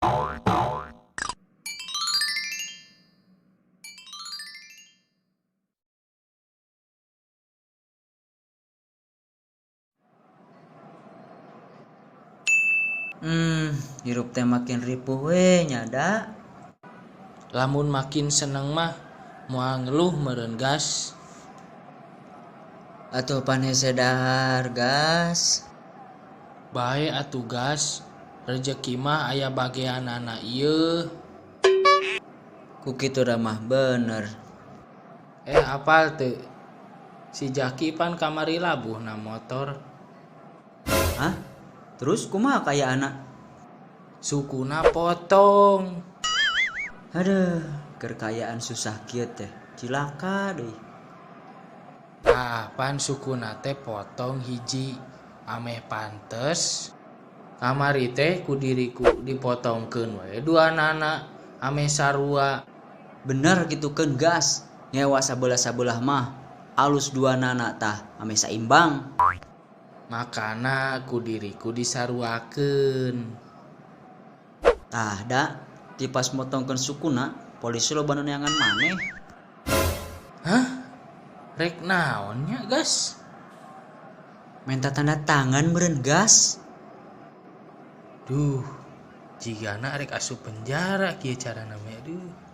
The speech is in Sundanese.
Hirup teh makin ripuh we nya da. Lamun makin seneng mah moal ngeluh meureun gas. Atuh pan hese dahar gas. Bae atuh gas, rejeki mah aya bageanana ieu. Ku kitu mah bener. Apal teu? Si Jaki pan kamari labuh na motor. Hah? Terus kumaha kayaanna? Sukuna potong. Aduh, keur kaayaan susah kieu teh, cilaka deui. Tah, pan sukuna teh potong hiji ameh pantes. Kamari teh ku diriku dipotongkeun we duanana ameh sarua. Bener kitukeun gas, ngewa sabelah-sabelah mah alus duanana tah ameh saimbang. Makana ku diriku disaruakeun. Tah da, ti pas motongkeun sukuna, polisi loba nu neangan maneh. Hah? Rek naon nya gas? Menta tanda tangan meureun gas. Duh, jigana rek asup penjara kieu carana mah aduh.